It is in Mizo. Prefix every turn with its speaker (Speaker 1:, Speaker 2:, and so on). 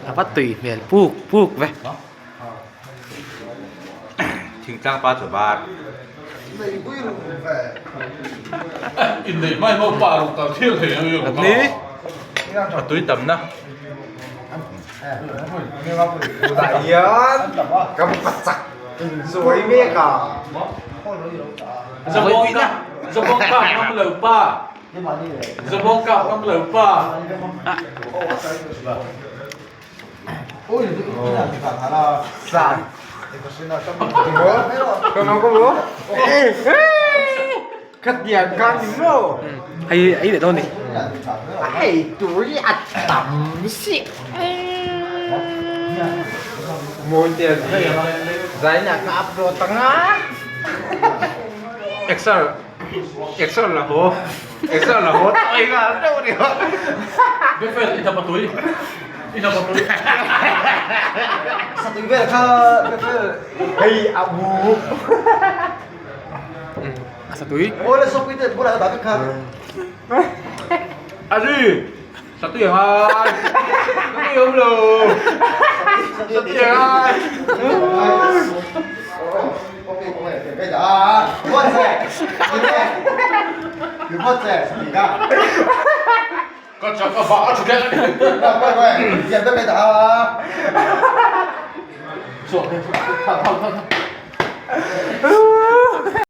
Speaker 1: A va tui hmel puk puk ve.
Speaker 2: Thingtlang pa chu var. A tui tam na.
Speaker 3: Tunah hian ka pachak inzuai mek a. Khatiang khan ni maw?
Speaker 1: Hei ei leh dawn ni.
Speaker 3: Hei tui a tam si. Mawi te zaina ka upload anga.
Speaker 2: Excel Excel la haw Excel la haw tawi nghal deuh ni maw?
Speaker 4: Befel i thapa tui i thapa tui.
Speaker 3: Satui vel kha befel hei a bu.
Speaker 1: A satui.
Speaker 3: Awle sawpui te bulah dah vek kha.
Speaker 2: A ri satui a ngai satui awm lo satui a ngai.
Speaker 4: Ka chak a vah a thu kher a ni. Chhuak thang thang thang.